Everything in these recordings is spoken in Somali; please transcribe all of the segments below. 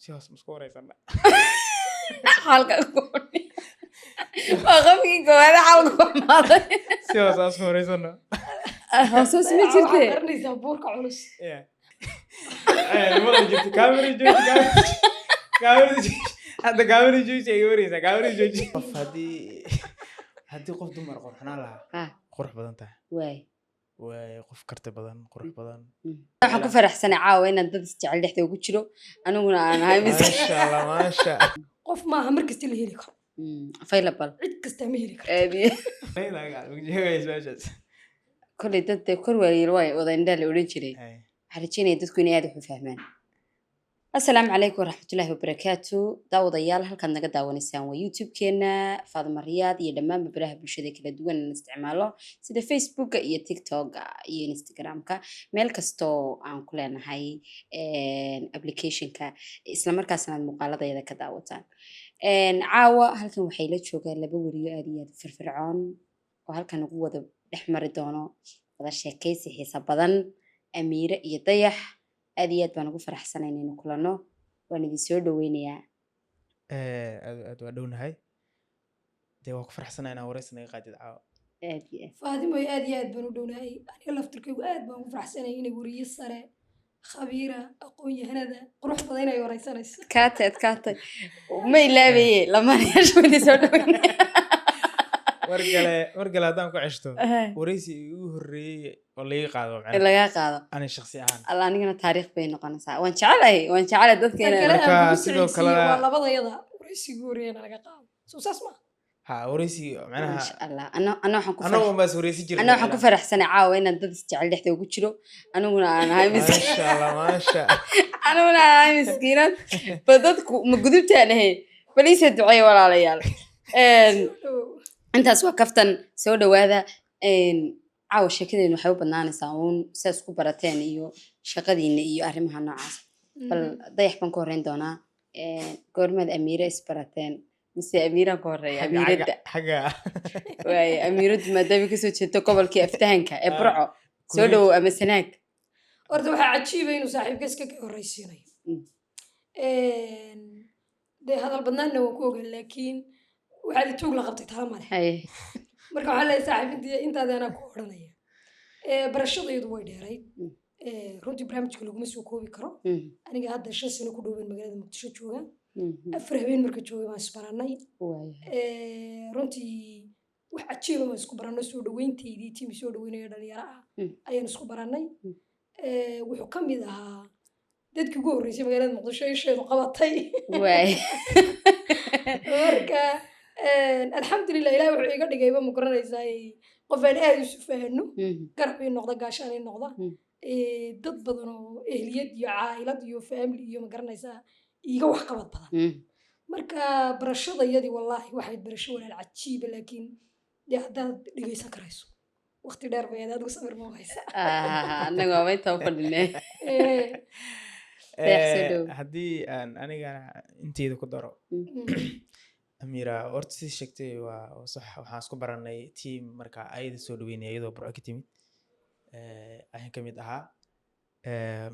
Si hoos ma isku wareysana? Xaalka ku waa qofkii koowaad xaalka ku xumaaday. Si hoos aan isku wareysano. Hoos hoos ma Waxaad jirte. Garanaysaa buurka culus. Yeah. Mala jirto, kaamera jooji, kaamera jooji, hadda kaamera jooji, ay wareysaa, kaamera jooji. Qof haddii qof dumar qurxanaan lahaa, qurux badan tahay, waay, way qof karti badan, qurux badan. Waxaan ku faraxsanay caawa inaan dad isjecel dhexda ugu jiro, aniguna aan ahay miskiin. Maasha Allah, maasha. Qof maaha mar kasta la heli karo. Available. Cid kasta ma heli karto. Aad Sheegaysa meeshaas. Kolley dad dee kor waayeel waay wada indhaa la odhan jiray. Ay. Waxaan rajeynaya dadku inay aad wax u fahmaan. Asalaamu calaykum waraxmatullaahi wabarakaatu. Daawadayaal, halkaad naga daawanaysaan waa YouTube-keena Faaduma Riyaad iyo dhammaanba baraha bulshada kala duwan aan isticmaalo, sida Facebooka iyo TikToka iyo Instagramka, meel kastoo aan ku leenahay applicationka, islamarkaasna aad muuqaaladayada ka daawataan. Caawa halkan waxay la joogaan laba weriyo aad iyo aad u firfircoon oo halkan ugu wada dhex mari doono wada sheekaysi xiisa badan, Amiire iyo Dayax. Aad iyo aad baan ugu faraxsanay inaynu kulanno. Waan idin soo dhaweynayaa. Aad aad waa dhownahay dee, waa ku faraxsanahay inaan wareysi naga qaadid caawa. Aad iyo aad. Faadimoy, aad iyo aad baan u dhownahay. Aniga laftirkaygu aad baan ugu faraxsanay inay weriye sare, khabiira, aqoon-yahanada qurux badan inay wareysanayso. Adkaatay, adkaatay, ma ilaabaye lamaanayaasha waan idin soo dhaweynaya. Mar kale, mar kale haddaan ku ceshto, wareysi igu horreeyey oo laiga qaado in macnaha lagaa qaado. Ani shakhsi ahaan. Alla, anigana taariikh bay noqonaysaa. Waan jecelahay, waan jecelahay dadka Tan inaan kale Marka aan kugu sidoo socodsiiye waa labadayada wareysigii horreeyana laga qaado, soo saas ma Ha, wareysi macnaha. Maasha Allah, ana waxaan ku Annagu unbaa is wareysi jirnay ana waxaan ku macnaha. faraxsanay caawa inaan dad isjecel dhexda ugu jiro, aniguna aan ahay miskiin. Maasha Allah, maasha. Aniguna aan ahay miskiinad ba dadku ma gudubtaan ahay. Bal iisoo duceeya, walaalayaal. Intaas waa kaftan. Soo dhawaada. Caawa sheekadeenu waxay u badnaanaysaa uun sidaas ku barateen iyo shaqadiina iyo arrimaha noocaas. Bal Dayax baan ka horreyn doonaa. Goormaad Amiire isbarateen? Mise Amiiraan ka horreeya? Amiiradda. Xagga. Waaye, Amiiraddu maadaama kasoo jeedo gobolkii aftahanka ee Burco, soo dhawow, ama Sanaag. Horta waxaa cajiiba inuu saaxiibka iska ka horreysiinayo. Dee hadal badnaanna waan ku ogaa, laakiin waxaad ituug la qabtay tala male. Marka waxaa leeyahay saaxiib, intii intaadi anaa ku odhanaya. Barashadaydu way dheerayd. Runtii barnaamijka laguma soo koobi karo. Aniga hadda 5 sano ku dhowaan magaalada Muqdisho jooga. 4 habeen marka joogay baan isbaranay. Runtii wax cajiiba baan isku barannay. Soo dhaweynteydii tiimi soo dhaweynaya dhalinyaro ah ayaan isku barannay. Wuxuu ka mid ahaa dadkii ugu horreysay magaalada Muqdisho isheedu qabatay. Marka alxamdulilah, Ilahi wuxuu iga dhigayba, ma garanaysaa, qof aan aad isu fahanno, garab ii noqda, gaashaan ii noqda. Dad badan oo ehliyad iyo caa'ilad iyo family iyo, ma garanaysaa, iiga waxqabad badan. Marka barashada iyadii wallaahi waxayd barasho walaal cajiiba, laakiin dee haddaad dhegeysan karayso waqti dheer bay adigu samir ma haysa. Ah, annaga waaba intaa u fadhinay. Dayax, soo dhow. Haddii aan anigana inteyda ku daro, Amira horta sidii sheegtay waa sax. Waxaan isku baranay team marka ayada soo dhaweynaya iyadoo Burco ka timid, ayaan ka mid ahaa.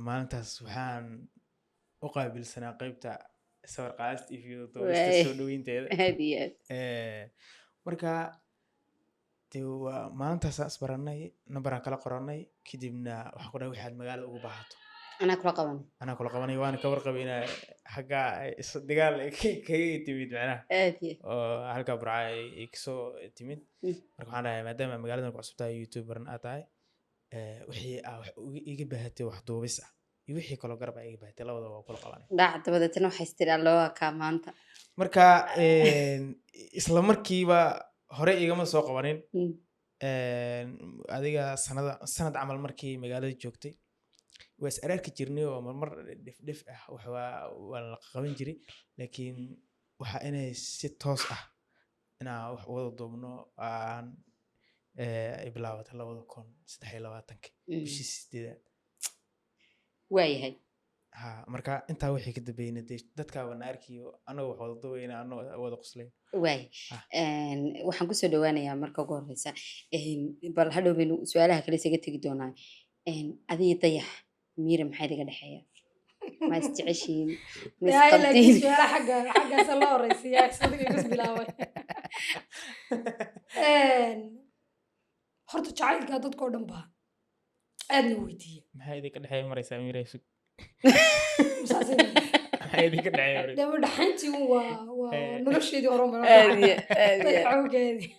Maalintaas waxaan u qaabilsanaa qeybta sawir qaadista iyo video duubista, soo dhaweynteeda. Aad iyo aad. Marka dee waa maalintaasaan isbaranay, nambaraan kala qoranay, kadibna waxaan ku dhahay waxaad magaalada ugu baahato anaa kula qabanay. Anaa kula qabanay. Waana ka warqabay inaa xagga dagaal ay kaga timid macnaha, Aad iyo oo halka Burca ay kasoo timid. Marka waxaan dhahay, maadaama magaaladan ku cusub tahay, youtuberna aad tahay, wixii aa wax iga baahatay, wax duubis ah iyo wixii kaloo garab aa iga baahatay, labadaba waa kula qabanay. Dhac, dabadeetna waxay istiri allooga kaa maanta. Marka isla markiiba hore igama soo qabanin. Adiga sanada sanad camal markii magaalada joogtay waa is araarki jirnay, oo marmar dhif dhif ah wax waa la qaban jiray, laakiin waxa inay si toos ah inaan wax wada duubno aan ay bilaabatay 2023-kii, bishii 8aad. Waayahay. Ha, marka intaa wixii ka dambeeyna dee dadkaaba na arkiyo anagoo wax wada duubayna, anagoo wada qoslayn. Waay. Ah. Waxaan kusoo dhawaanayaa marka ugu horeysa, bal hadhow baynu su-aalaha kale isaga tegi doonaa. Adiga Dayax, Miira, maxaa idiga dhexeeya? Ma isjeceshiin, ma Dee, laakiin isqabtiin? Su-aalaha xagga xaggaasa loo horeysiiyaa, isadiga igus bilaabay. Horta jacaylka dadkoo dhan baa aadna weydiiya. Maxaa idinka dhexeeya maraysa, Amiira? Sug. Saasay. Maxaa idinka dhexeeya maraysa? Dee, dhaxayntii un waa nolosheedii horan. Aad iyo aad iyo aad. Xawgeedii.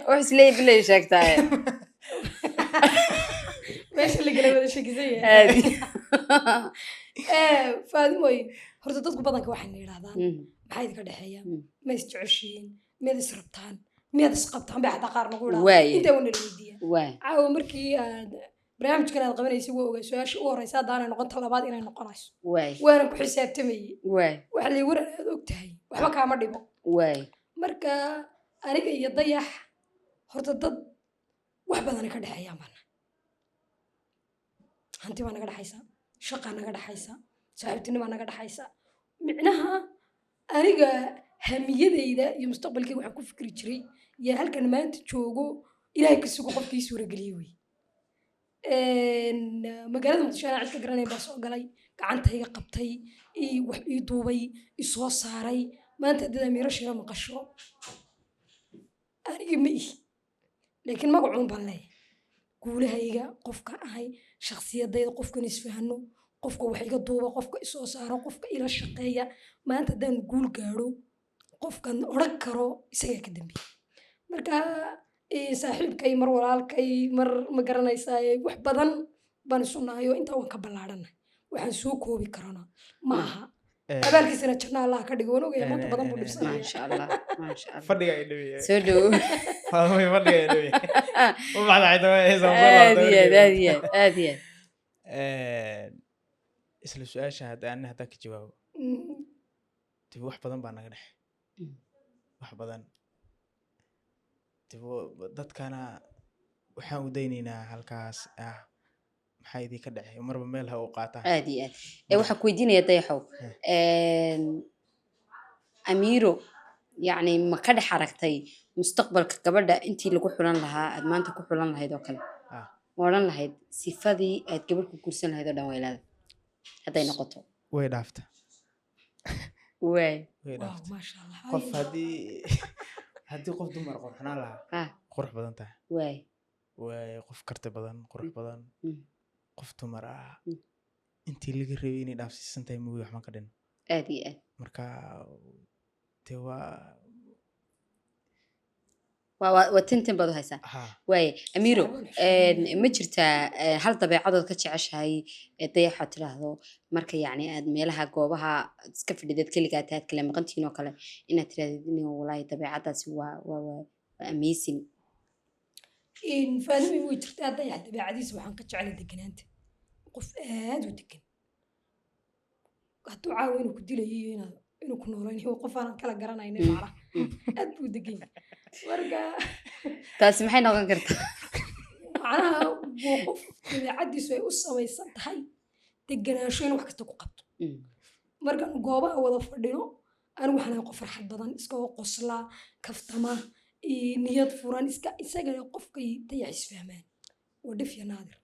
Wax isleeyahay bilay sheegtaaye. Meesha lagala wada sheekisan yahay. Aad iyo. Faadimoy, horta dadku badanka waxayna yidhahdaan, maxaa idinka dhexeeya? Ma isjeceshiin? Miyaad israbtaan? Miyaad isqabtaan bay xataa qaar nagu idhahdaan. Intaa wana la weydiiya. Caawa markii aad barnaamijkan aad qabanaysa, waa ogaa su-aasha u horeysa haddaanay noqon ta labaad inay noqonayso. Waana ku xisaabtamayey. Waxa lay waran aad og tahay waxba kaama dhibo. Marka aniga iyo Dayax horta dad wax badana ka dhexeeyaan baana. Hanti baa naga dhexaysa, shaqaa naga dhexaysa, saaxiibtinimaa naga dhexaysa. Micnaha aniga hamiyadayda iyo mustaqbalkayga waxaan ku fikri jiray iyo halkan maanta joogo, Ilaahay ka sugo qofkii suurageliyey wey. Magaalada Muqdisho anaa cid ka garanaya baa soo galay, gacantayga qabtay, wax ii duubay, i soo saaray. Maanta haddii Amiiro Shira maqasho, aniga ma ihi, laakiin magacuun baan leeyahay. Guulahayga, qofka ahay, shakhsiyadayda, qofkan isfahano, qofka wax iga duuba, qofka isoo saaro, qofka ila shaqeeya, maanta haddaan guul gaadho, qofkan odhan karo isagaa ka dambeeyey. Marka saaxiibkay, mar walaalkay, mar ma garanaysaa, wax badan baan isu nahay oo intaa waan ka ballaadhanay. Waxaan soo koobi karana ma aha. Abaalkiisana janna Allah ka dhigo. Waan ogaya maanta badan buu dhibsanaya. Maasha Allah, maasha Allah. Fadhiga ay dhaweeyay. Soo dhowo. Faadumay, fadhiga ay dhaweeyay u baxda xitaa waa heesaa. Aad iyo aad, aad iyo aad, aad iyo aad. Isla su-aasha hadda ani haddaa ka jawaabo, dib wax badan baa naga dhex. Wax badan dib dadkana waxaan u daynaynaa halkaas ah. Maxaa idinka dhexey? Marba meel ha u qaataan. Aad iyo aad. Ee waxaan ku weydiinaya, Dayaxow, Amiiro yacni ma ka dhex aragtay mustaqbalka gabadha intii lagu xulan lahaa aad maanta ku xulan lahayd oo kale? Ma odhan lahayd sifadii aad gabadh ku guursan lahayd oo dhan way leedahay hadday noqoto? Way dhaafta. Way Wow, dhaafta. Maasha Allah. Qof haddii qof dumar qurxanaan lahaa, qurux badan tahay, way qof karti badan, qurux badan, qof dumar ah, intii laga rabay inay dhaafsiisan tahay mooye waxma ka dhin. Aad iyo aad. Marka dee waa waa tintin baad u haysaa. Ha. Waaye Amiiro, Saaxiib waan ma jirtaa hal dabeecadood ka jeceshahay ee Dayaxaad tidhaahdo marka yacni aad meelaha goobaha aad iska fadhideed keligaa tahay, aad kala maqantihiin oo kale, inaad tidhahdid inuu walaahi dabeecadaasi waa amazing? Faadimi, way jirtaa. Dayax dabeecadiisa waxaan ka jeclay deganaanta. Qof aad u degan, hadduu caawa inuu ku dilayo iyo inuu ku noolaynayo, qof aanan kala garanaynin. Macnaha aad buu degan yahay marka. Taasi maxay noqon kartaa? Macnaha waa qof dabeecadiisu ay u samaysan tahay deganaansho, in wax kasta ku qabto. Markaan goobaha wada fadhino, anigu waxaan ahay qof farxad badan, iska qosla, kaftama, niyad furan iska. Isagana qofkay Dayax isfahmaan waa dhif iyo naadir.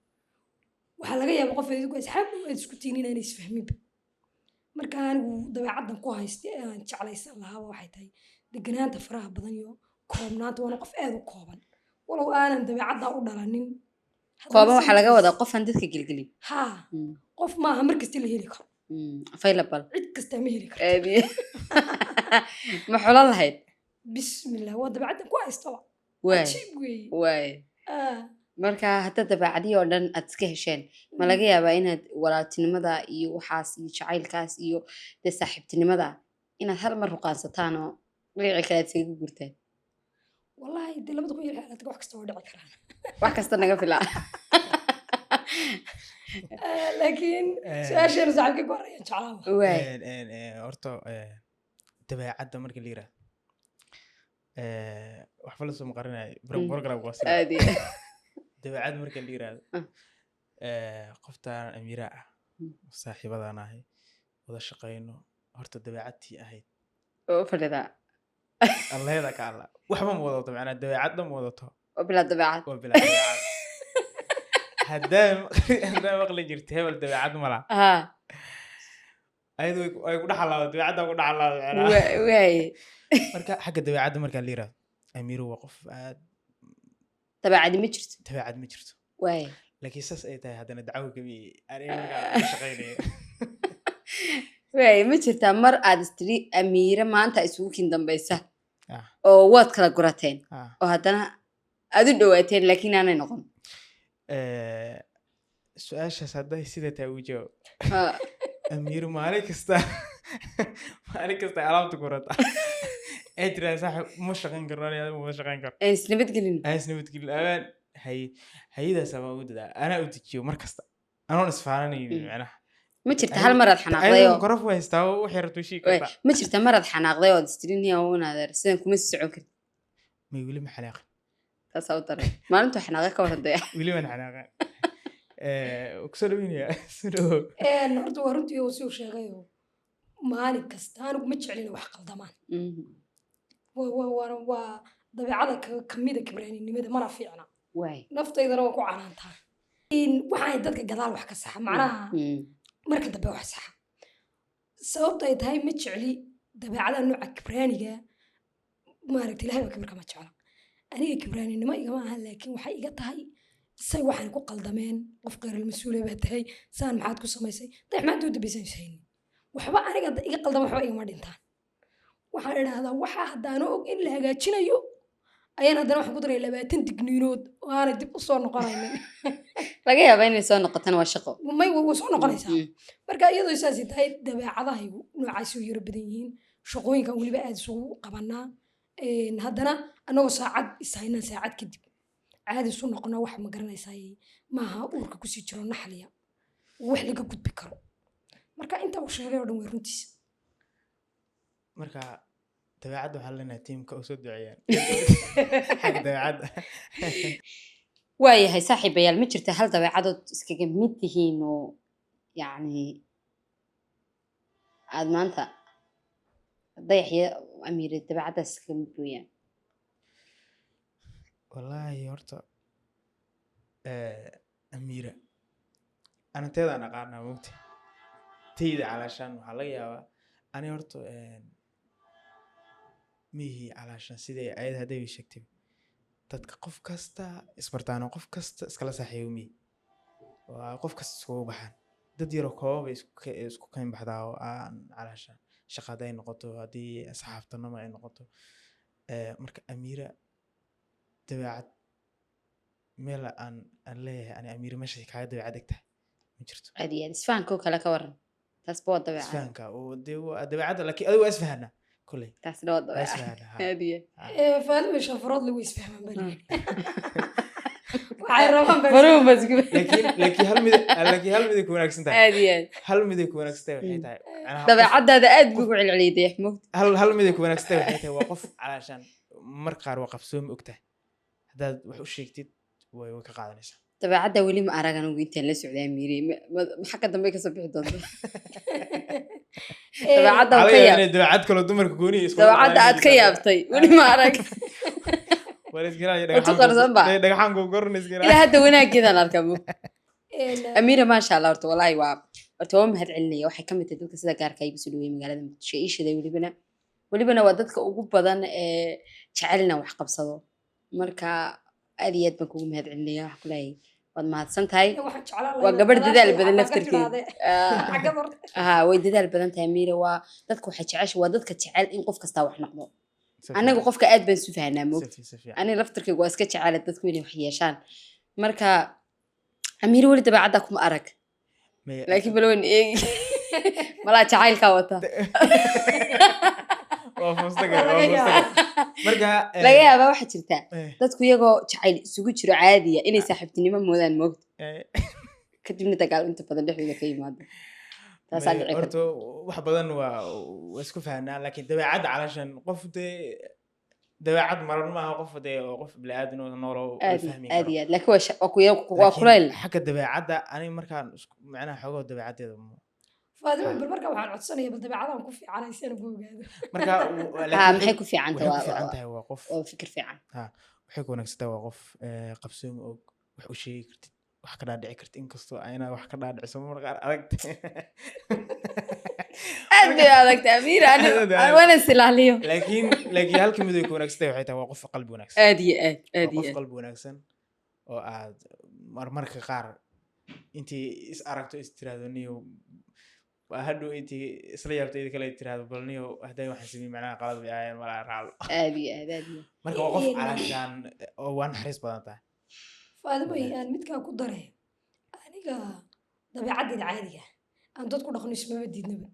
Waxaa laga yaabaa qof idinku asxaab dhow aad isku tihiin inaanay isfahminba. Marka anigu dabeecaddan ku haysta ee aan jeclaysan lahaaba waxay tahay deganaanta faraha badan iyo koobnaanta. Waana qof aad u kooban, walow aanan dabeecaddaa u dhalanin haddana. Kooban waxaa laga wadaa Sidiis- qofaan dadka gelgelin. Haa. Qof maaha mar kasta la heli karo. Available. Cid kasta ma heli karto. Aad ma xulan lahayd? Bismillah, waa dabeecaddan ku haystaba. Cajiib weeye. Marka hadda dabeecadihii oo dhan aad iska hesheen, ma laga yaabaa inaad walaaltinimada iyo waxaas iyo jacaylkaas iyo dee saaxiibtinimada inaad hal mar ruqaansataan oo dhinaci kale aad iskaga gurtaan? Wallahi dee 2026 wax kasta waa dhici karaan. Wax kasta naga filaa. Laakiin su-aasheenu saaxiibka ku horreeyaan jeclaan lahaa. Horta dabeecadda marka la yiraahdo, waxba lasoo maqarinayo. Program waa sida Aad iyo dabeecad marka la yiraahdo, qoftaan Amiira ah, saaxiibadaan ahay, wada shaqayno, horta dabeecadtii ahayd oo fadhidaa. Alleeda ka alla, waxba ma wadato, macnaa dabeecadda ma wadato. Oo bilaa dabeecad. Waa bilaa dabeecad. Haddaa maqli jirta hebel dabeecad ma laha. Ayadu way ku dhaxalaaday, dabeecadda ku dhaxalaaday macnaha. Waaye. Marka xagga dabeecadda markaa la yiraahdo, Amiiro waa qof aad Dabeecadi ma jirto. Dabeecad ma jirto. Waaye. Laakiin saas ay tahay, haddana dacwo gabi aniga markaa ka shaqaynayo. Waaye, ma jirtaa mar aad istiri Amiire maanta isugu kin dambaysa oo waad kala gurateen oo haddana aad u dhawaateen laakiin aanay noqon? Su-aashaas hadday sida tahay ugu jawaab. Amiiro maalin kasta alaabta gurata ay tiraa, "Saaxib, ma shaqayn karno, aniga adigu ma shaqayn karo." Aan isnabadgelin. Aan isnabadgelin amaan hay hayadaas baan ugu dadaa, anaa u dejiyo mar kasta anoon isfaananayn macnaha. Ma jirta hal mar aad xanaaqday Ayadoo oo korof haystaa oo waxay rabto sheegi kartaa. Ma jirta mar aad xanaaqday oo aad istiri, "Niya wanaadeer, sidan kuma sii socon kartid"? May, weli ma xanaaqin. Taasaa u daray maalintuu xanaaqay ka waran daya. Weli waan xanaaqin. Kusoo dhaweynaya, soo dhawow. Horta waa runtii oo si uu sheegayo, maalin kasta anigu ma jeclina wax qaldamaan. Waa dabeecada kamida kibraaninimada, mana fiicna. Naftaydana waan ku canaantaa. Waxaan dadka gadaal wax ka saxa macnaha marka dambe wax saxa. Sababta ay tahay ma jecli dabeecada nooca kibraaniga, maaragta, Ilahay baa kibirka ma jecla. Aniga kibraaninimo igama aha, laakiin waxay iga tahay say waxaan ku qaldameen, qof qeyral mas-uule baa tahay, saan maxaad ku samaysay? Dayax maanta u dambaysan ishaynin waxba aniga iga qaldama, waxba igama dhintaan. Waxaan idhaahdaa waxa haddaana og in la hagaajinayo ayaan haddana waxaan ku daray 20 digniinood oo aanay dib u soo noqonaynin. Laga yaabaa inay soo noqotana, waa shaqo. May, way soo noqonaysaa. Marka iyadoo saasay tahay, dabeecadahaygu noocaasi u yaro badan yihiin, shaqooyinkan weliba aada isugu qabanaa. Haddana anagoo saacad ishaynaan, saacad kadib caadi isu noqono. Wax ma garanaysaa, maaha uurka kusii jiro naxliya, wax laga gudbi karo. Marka inta uu sheegay oo dhan way runtiisa. Marka dabeecadda waxaan leenahay tiimka u soo duceeyaan xagga dabeecadda. Waayahay saaxiibayaal, ma jirta hal dabeecadood iskaga mid tihiin oo yacni aad maanta Dayaxyo Amiire dabeecaddaas iskaga mid weeyaan? Wallaahi horta Amiira anateedaan aqaanaa, mogta tayda calaashaan waxaa laga yaabaa ani horta mihi calaashaan sidai ayada hadday sheegtay, dadka qof kasta isbartaano, qof kasta iskala saaxiibo mihi, waa qof kasta iskugu baxaan. Dad yaroo kooban bay isku kayn baxdaa oo aan calaashaan shaqa hadday noqoto, haddii asxaabtanimo ay noqoto. Marka Amiira dabeecad meel aan leeyahay ani Amiira meeshay kaaga dabeecad eg tahay ma jirto. Aad iyo aad. Isfahankoo kale ka waran? Taasba waa dabeecad. Isfahanka oo dee waa dabeecadda, laakiin adigu waa isfahanaa kolley. Taasna waa Waa dabeecad. isfahanaa, ha. Aad iyo aad. Faadima shafaroodle way isfahmaan baa layidhi. Waxay rabaan baa Faruhu baa isku Laakiin hal miday ku wanaagsan tahay. Aad iyo aad. Hal miday ku wanaagsan tahay waxay tahay macnaha Dabeecadaada aad buu ugu celceliyay Dayax, moogta. Hal miday ku wanaagsan tahay waxay tahay, waa qof calaashaan mar qaar waa qabsoomi og tahay. Haddaad wax u sheegtid way ka qaadanaysaa. Dabeecadda weli ma arag anigu intaan la socday Amiire. Maxaa ka dambe kasoo bixi doonta dabeecadda Waxaa ka laga yaabaa yaab inay dabeecad kaloo dumarka gooniya isku Dabeecadda aad ka yaabtay weli ma arag. Waa la iska Waa tu qarsoon ba. Dhagaxaan ku goran iska Ilaa hadda wanaaggeedaan arkaa mo Amiira, maasha Allah. Horta walaahi waa horta waa mahad celinaya. Waxay ka mid tahay dadka sida gaarka igu soo dhaweeyay magaalada Muqdisho ii shiday. Welibana waa dadka ugu badan ee jecel inaan wax qabsado. Marka aad iyo aad baan kugu mahad celinaya. Waxaan ku leeyahay waad mahadsan tahay. Waxaan jeclaan lahaa Waa inaad gabadh dadaal gadaasheeda badan xataa ka laftarkeeda. tiraahde. Xagga horta. Haa, way dadaal badan tahay Amiira. Waa dadka waxay jecesha, waa dadka jecel in qof kastaa wax noqdo. Anaga qofka aad baan isu fahnaa, moogta. Si fiican. Aniga laftarkayga waa iska jecela dadku inay wax yeeshaan. Marka Amiira weli dabeecadda kuma arag, laakiin bal waan eegi malaa jacaylkaa wata. Waa fuustaga, Waa waa laga fuustaga. Marka Laga yaabaa waxaa jirta dadku iyagoo jacayl isugu jiro caadiya inay saaxiibtinimo moodaan, moogta, kadibna dagaal inta badan dhexdooda ka yimaado. Taasaa dhici karta. Horta wax badan waa isku fahnaa, laakiin dabeecadda calashan qof dee dabeecad maran maaha, qof dee oo qof bini'aadan oo nool oo la Aad fahmi aad karo. iyo aad, laakiin waa waa Laakiin kulayl. xagga dabeecadda aniga markaan isku macnaha xoogoo dabeecaddeeda Faadima, bal marka waxaan codsanaya bal dabeecadaan ku fiicanay si aan ugu ogaado. Marka Haa, maxay ku fiican waxay tahay? ku fiican tahay waa qof Waa fikir fiican. Waxay ku wanaagsan tahay waa qof qabsoomi og, wax u sheegi kartid, wax ka dhaadhici kartid, inkastoo ayna wax ka dhaadhiciso marmar qaar adag. Aad bay u adagtay, Amiira. Aad bay Waana is ilaaliyo. Laakiin halka mid ay ku wanaagsan tahay waxay tahay waa qof qalbi wanaagsan. Aad iyo aad, aad Waa iyo qof aad. qalbi wanaagsan oo aad marmarka qaar intii is aragto is tiraahdo, "Niyo waa," hadhow intii isla yaabto ida kale tiraahdo, "Bal niyo, hadday waxaan sameeyey macnaha qalad bay ahaayeen, malaa raacdo." Aad iyo aad, aad iyo aad. Marka waa qof calaashaan oo waa naxariis badan tahay. Faadimo, aan midkaa ku dare, aniga dabeecaddeeda caadiga ah aan dad ku dhaqno ismama diidnaba.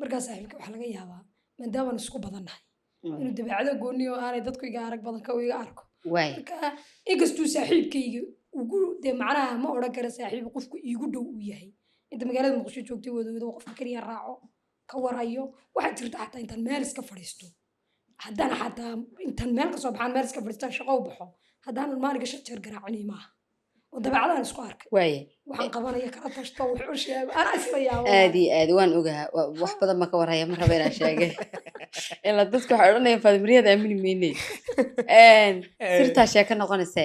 Markaa saaxiibka waxaa laga yaabaa, maadaamaan isku badannahay, inuu dabeecado gooni oo aanay dadku iga arag badan ka iga arko. Marka inkastuu saaxiibkayga ugu dee, macnaha ma odhan kara saaxiib, qofku iigu dhow uu yahay inta magaalada Muqdisho joogtay, wadawada qofka keliya raaco ka warayo. Waxaa jirta xataa intaan meel iska fadhiisto, haddaan xataa intaan meel kasoo baxaan meel iska fadhiistaan, shaqo u baxo, haddaanan maalinka 5 jeer garaacini maaha oo dabeecadaan isku arkay. Waxaan qabanaya kala tashto, wax u sheego, anaa isla yaabo. Aad iyo aad, waan ogaha. Wax badan ma ka warhaya, ma raba inaan sheegay ilaa dadku waxay odhanayaan, "Faadimriyada aamini mayne." Sirtaa sheeko noqonaysa.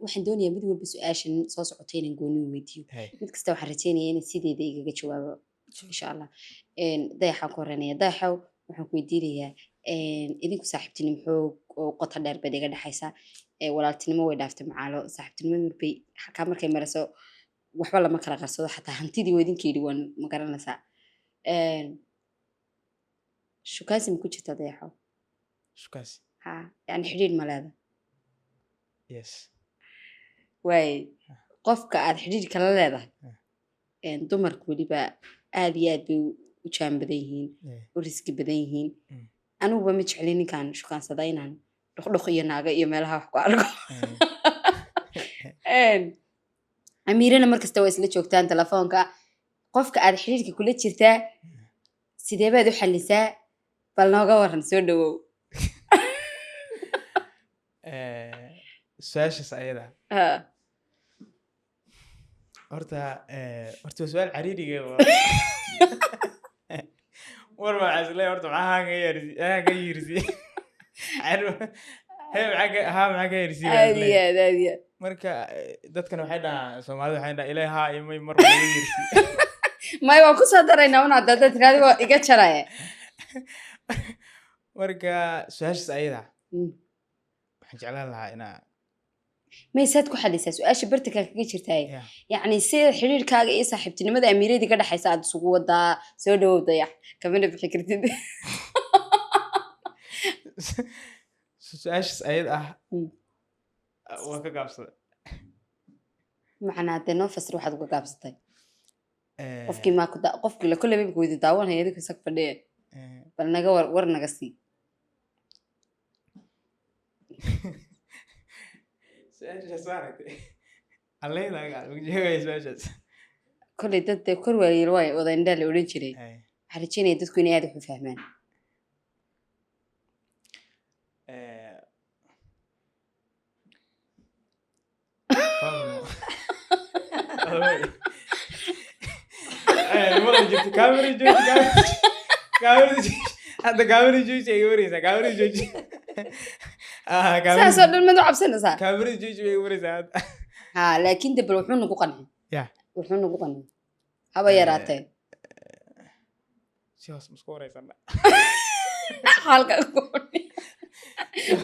Waxaan doonayaa mid walba su-aashan soo socotay inaan gooni u weydiiyo. Mid kasta waxaan rajeynaya inay sideeda igaga jawaabo, insha Allah. Dayaxaan ku horeynaya. Dayaxow, waxaan ku weydiinayaa, idinku saaxiibtinimo xoog oo qoto dheer baad iga dhexaysaa. Walaaltinimo way dhaaftay macaalo, saaxiibtinimadu marbay halkaa markay marayso waxba lama kala qarsado, xataa hantidii waa idinka yidhi, waan ma garanaysaa. Shukaansi ma ku jirtaa, Dayaxow? Shukaansi? Ha, yani xidhiidh ma leeda? Yes. Waay, qofka aad xidhiidhka la leedahay, dumarku weliba aad iyo aad bay u jaan badan yihiin, u riski badan yihiin. Aniguba ma jecli ninkaan shukaansada inaan dhuqdhuq iyo naago iyo meelaha wax ku arko. Amiirana mar kasta waa isla joogtaan telefoonka. Qofka aad xidhiidhka kula jirtaa sidee baad u xallisaa? Bal nooga waran, soo dhawow. Su-aashaas ayada horta waa su-aal cariiriga. War waxaa isleeyahay, horta maxaa haa ka yeersi, haa ka yeersi, hee, maxaa ka haa, maxaa ka yeersi baan Aad iyo isleeyahay. aad, aad iyo aad. Marka dadkan waxay dhahaan, Soomaalida waxay dhahaan, "Ilaahay haa imay mar walba iga yeersi." May, waan kusoo daraynaa un hadda haddaad tiraahdo waa iga jaraya. Marka su-aashaas ayada waxaan jeclaan lahaa inaa May, saad ku xalisaa su-aasha bartankaa kaga jirtaay? Yeah. Yacni sida xidhiidhkaaga iyo saaxiibtinimada amiiradii ka dhexaysa aad isugu wadaa? Soo dhawow, Dayax, kamana bixi kartid. Su-aashaas ayada ah waa ka gaabsaday. Macnaa dee noo fasir waxaad uga gaabsatay. Qofkii maa ku qofkii la kolley ba weydi daawanaya, idinku isag fadhiya. Bal naga war, war naga sii. Su-aashaas waa aragtay alleydaga ugu sheegaya su-aashaas. Kolley dad dee kor waayeel waay wada indhaa la odhan jiray. Waxaan rajeynaya dadku inay aad wax u fahmaan. Fahmo. Mala jirto, kaamera jooji, kaamera jooji hadda, kaamera jooji ay iga wareysaa, kaamera jooji. Ah, saasoo dhan mad u cabsanaysaa? Kaamera jooji bay iga wareysaa hadda. Ha, laakiin de bal wuxuu nagu qancin. Wuxuu nagu qancin haba yaraatee. Si hoos masku wareysana. Xaalka ku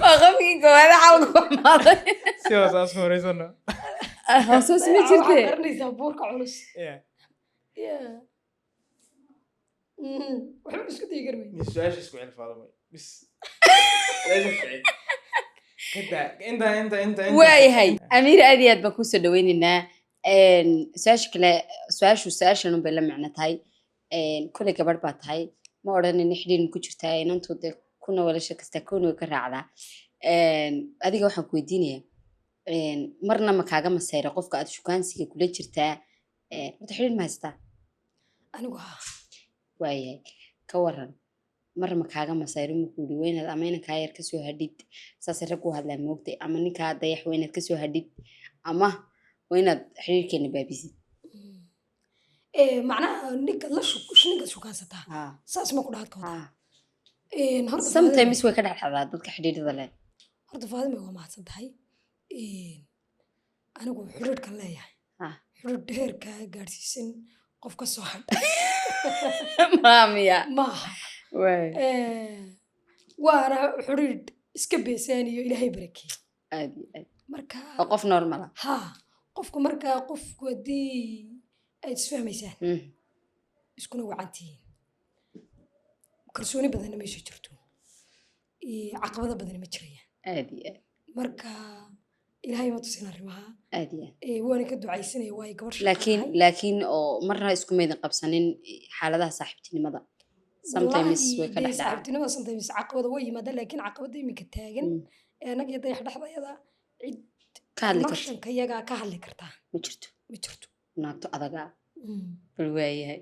waa qofkii koowaad xaalka ku xumaaday. Si hoos aan isku wareysano. Hoos hoos ma Waxaad jirtee. garanaysaa buurka culus. Yeah. Waxba isku dayi kari weyne. Mis su-aasha isku celi, Faadimo, bis su-aasha isku celi. Kada inta inta inta inta. Waayahay, Amiir, aad iyo aad baan kusoo dhaweyneynaa. Su-aasha kale, su-aashu su-aashan unbay la macno tahay. Koley gabadh baa tahay, ma odhanina xidhiir ma ku jirtaa, inantu dee kuna walasha kasta kuna way ka raacdaa. Adiga waxaan ku weydiinayaa, marna ma kaaga masayra qofka aad shukaansiga kula jirtaa? Horta xidhiir ma haystaa? Anigu haa. Waayahay, ka waran, mar ma kaaga masayro, ma kuuri waa inaad ama inankaa yar kasoo hadhid, saasay rag u hadlaan moogtay, ama ninkaa Dayax waa inaad kasoo hadhid, ama waa inaad xiriirkeena baabisid? Macnaha ninka la ninka shukaansataa saas ma ku dhaad ka wadaa? Horta Sometimes way ka dhexdhacdaa dadka xidhiidhada leh. Horta Faadima, waa mahadsan tahay. Anigu xidhiidhkan leeyahay, xidhiidh heerkaa gaadhsiisan qof ka soo hadha. Maamiya? Maaha. Waay. Waana xidhiidh iska beesaaniyo Ilaahay barakeey. Aad iyo aad. Marka oo qof normal ah. Ha, qofku markaa, qofku haddii aad isfahmaysaan, iskuna wacantihiin, kalsooni badanna meesha jirto iyo caqabado badanna ma jirayaan. Aad iyo aad. Marka Ilaahay ma tusin arrimaha. Aad iyo aad. Waana ka ducaysanaya, waayo gabadh shaqo Laakiin tahay. Laakiin oo marna isku maydin qabsanin xaaladaha saaxiibtinimada sometimes Wallaahi, way ka dee dhex dhacaan. Saaxiibtinimada sometimes caqabada way yimaadaan, laakiin caqabada iminka taagan ee annaga iyo Dayax dhexdayada cid ka hadli karto connectionka iyagaa ka hadli kartaa ma jirto. Ma jirto. Naagto adagaa. Bal waayahay.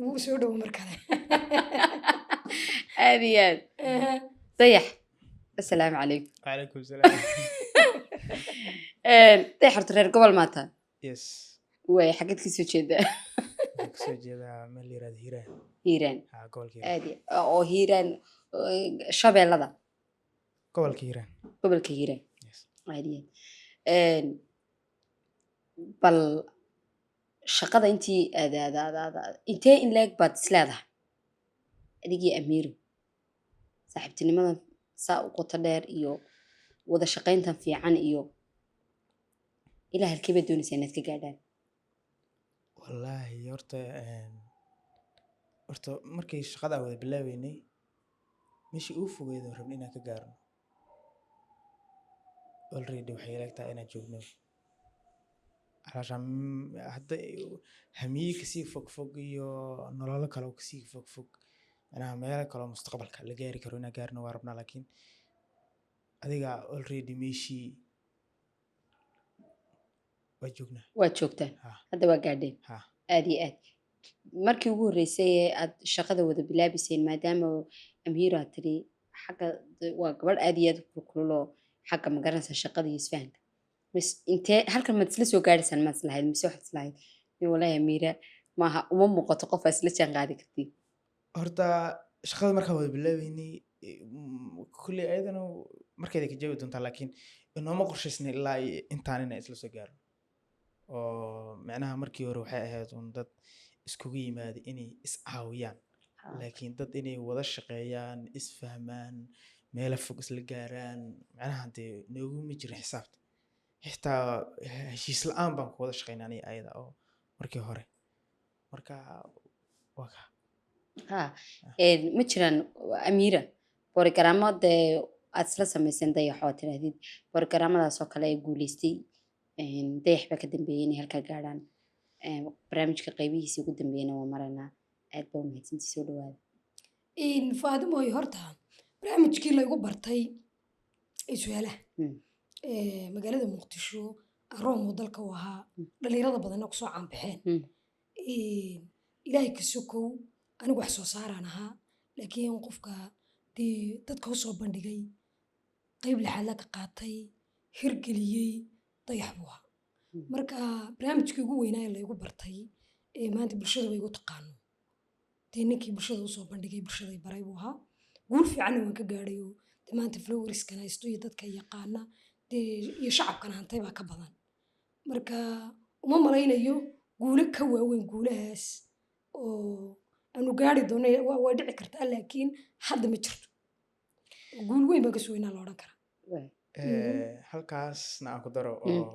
Wuu soo dhowo mar kale. Aad iyo aad. Dayax, assalaamu calaykum. Calaykum salaam. Dayax, horta reer gobol maata? Yes. Waay, xageed ka soo jeedaa? Waxaan kasoo jeedaa meel la yirahdo Hiiraan. Hiiraan? Ha, gobolka Hiiraan. Aad oo Hiiraan, Shabeellada? Gobolka Hiiraan. Gobolka Hiiraan. Yes. Aad iyo aad. Bal shaqada intii aad aad aad aad intee in leeg baad isleedahay adigii Amiiro saaxiibtinimadan saa u qoto dheer iyo wada shaqayntan fiican iyo ilaa halkee baad doonaysaa inaad ka gaadhaan? Wallaahi, horta horta markii shaqada aan wada bilaabeynay, meeshii ugu fogeyd oon rabnay inaan ka gaarno already waxay ila tahay inaan joogno. Calaashaan hadda hamiye kasii fog fog iyo nololo kale oo kasii fog fog, macnaha meelo kale oo mustaqbalka la gaari karo inaan gaarno waa rabnaa, laakiin adiga already meeshii waa joognaa. Waad joogtaan? Ha. Hadda waa gaadheen? Ha. Aad iyo aad. Markii ugu horreysay ee aad shaqada wada bilaabayseen, maadaama Amiiro aad tiri xagga waa gabadh aad iyo aad u kulkululoo xagga magaranaysa shaqada iyo isfahanka, mis intee halkan maad isla soo gaadhaysaan maad islahayd, mise waxaad islahayd nin walaahi Amiira maaha, uma muuqato qof aad isla jaan qaadi kartid? Horta shaqada markaan wada bilaabeynay, kulley ayadana markeeda ka jawaabi doontaa, laakiin inooma qorshaysna ilaa iyo intaan inaan isla soo gaarno, oo macnaha markii hore waxay ahayd un dad iskugu yimaada inay is caawiyaan, laakiin dad inay wada shaqeeyaan, isfahmaan, meelo fog isla gaaraan, macnaha dee nooguma jirin xisaabta. Xitaa heshiis la'aan baan ku wada shaqeynay aniga ayada oo markii hore. Marka waa ka Ha, ma jiraan, Amiira, borogaraamo dee aad isla samayseen Dayax oo aad tidhaahdid borogaraamadaas oo kale ee guuleystay, Dayax baa ka dambeeyey inay halkaa gaadhaan? Barnaamijka qaybihiisa ugu dambeeyana waa maraynaa. Aad baa umahadsantii, soo dhawaada. In Faadimoy, horta barnaamijkii laygu bartay ee su-aalaha magaalada Muqdisho aroom oo dalka u ahaa, dhalinyarada badanna kusoo caanbaxeen, Ilaahay ka sokow anigu wax soo saaraan ahaa, laakiin qofka dee dadka usoo bandhigay, qayb lixaadla ka qaatay, hirgeliyey, Dayax buu ahaa. Marka barnaamijkii ugu weynaa ee laygu bartay ee maanta bulshada way igu taqaano, dee ninkii bulshada usoo bandhigay, bulshaday baray buu ahaa. Guul fiicanna waan ka gaadhay oo dee maanta followerskan haysto iyo dadka yaqaana dee iyo shacabkana hantay baa ka badan. Marka uma malaynayo guulo ka waaweyn guulahaas oo aanu gaari doono. Way dhici kartaa, laakiin hadda ma jirto. Guul weyn baan ka sugaynaa la odhan karaa. Halkaasna aan ku daro oo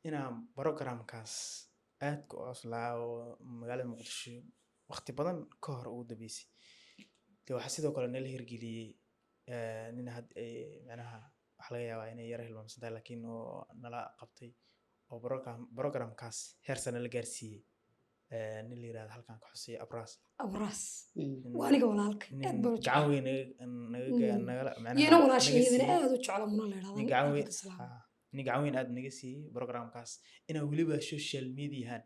inaan programkaas aadka u cuslaa oo magaalada Muqdisho waqti badan ka hor ugu dambeysay, dee waxaa sidoo kale nala hirgeliyey nin had macnaha waxaa laga yaabaa inay yara hilmaamsan tahay, laakiin oo nala qabtay oo programkaas heer sare la gaarsiiyey, nin la yirahdo, halkan ka xusay, Abraas. Abraas waa aniga walaalka, aad nin baan u gacan jeclaa. weyn naga nagala Iyana macnaha walaashay naga iyadana siiyey. Aad u jecla muna la Nin idhahdaa gacan weyn halka salaam. Haa, nin gacan weyn aad naga siiyey programkaas inaan weliba social mediahan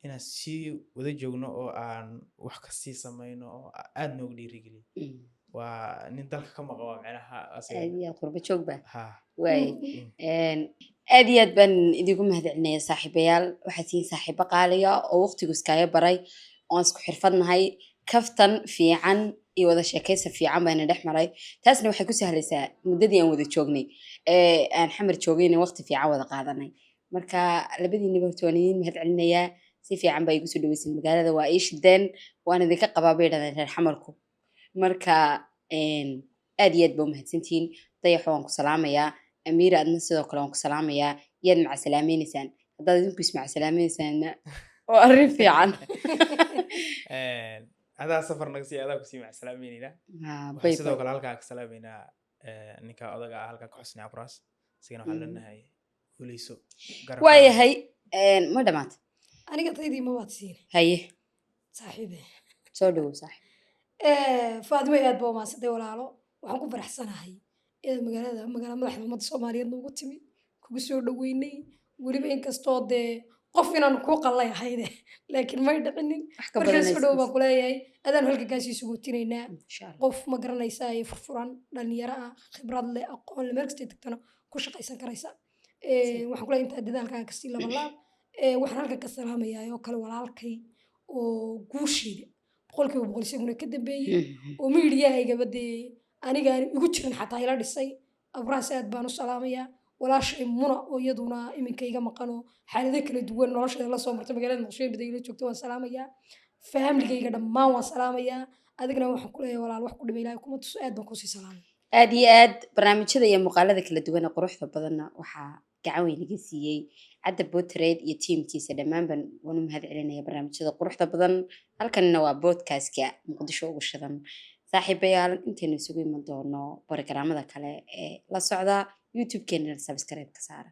inaan sii wada joogno oo aan wax kasii samayno oo aad noogu dhiirigeliyey. Waa nin dalka ka maqan, waa macnaha asaga. Aad iyo aad, qurbo joog ba. Ha. Waay. Aad iyo aad baan idinku mahadcelinaya, saaxiibayaal. Waxaad tihiin saaxiibo qaaliya oo waqtigu iskaaga baray oon isku xirfadnahay. Kaftan fiican iyo wada sheekaysa fiican baana dhex maray, taasna waxay ku sahlaysaa muddadii aan wada joognay ee aan Xamar joogayna waqti fiican wada qaadanay. Marka labadiinaba horta waan idiin mahadcelinayaa. Si fiican baa igu soo dhaweysan magaalada, waa ii shideen, waan idinka qabaa bay dhahdeen reer Xamarku. Marka aad iyo aad baa umahadsantihiin. Dayaxo, waan ku salaamayaa. Amiira, adna sidoo kale waan ku salaamayaa. Yaad macasalaamaynaysaan? Haddaad idinku ismacasalaameynaysaanna oo arrin fiican. Adaa safar naga sii, adaa kusii macasalaameynayna. Ah, waxaan bay sidoo bay. kale halkaa ka salaameynaa ninka odaga ah halkaa ka xusnay, Abraas. Isagana waxaan leenahay guuleyso, garabkaaga. Waayahay, ma dhamaata? Aniga taydii ma waad siine. Haye. Saaxiibe. Soo dhawow, saaxiib. Faadimo, aad baa umaadsantay walaalo. Waxaan ku faraxsanahay inaad magaalada, magaala madaxda ummadda Soomaaliyeed, noogu timi, kugu soo dhaweynay. Weliba inkastoo dee qof inaan kuu qallay ahayde, laakiin may dhicinin. Wax ka markaa badan. Soo dhow baan kuleeyahay, adaan halka kaasii sugootinaynaa. Insha Allah. Qof ma garanaysaa ee furfuran, dhalinyaro ah, khibrad leh, aqoon leh, meel kastay tagtana ku shaqaysan karaysa. Waxaan kuleeyahay intaa dadaalkaaga kasii labalaab. Waxaan halka ka salaamayaa oo kale walaalkay oo guusheeda 100% isaguna ka dambeeyey oo miidiyahaygaba dee anigaan igu jirin xataa ila dhisay, Abraas, aad baan u salaamayaa. Walaashay Muna oo iyaduna iminka iga maqanoo xaalado kala duwan nolosheeda la soo martay, magaalada Muqdisho baday ila joogta, waan salaamayaa. Faamligayga dhammaan waan salaamayaa. Adigna waxaan ku leeyahay walaal, wax ku dhibay Ilaahay kuma tuso, aad baan kusii salaamaya. Aad iyo aad. Barnaamijyada iyo muuqaalada kala duwan ee quruxda badanna waxaa gacan weyn iga siiyey Cadda Botrade iyo tiimkiisa. Dhammaanban waan u mahad celinaya barnaamijyada quruxda badan. Halkanina waa podcastka Muqdisho ugu shidan. Saaxiibayaal, intaynu isugu iman doono barogaraamada kale ee la socda, YouTube-keena subscribe ka saara.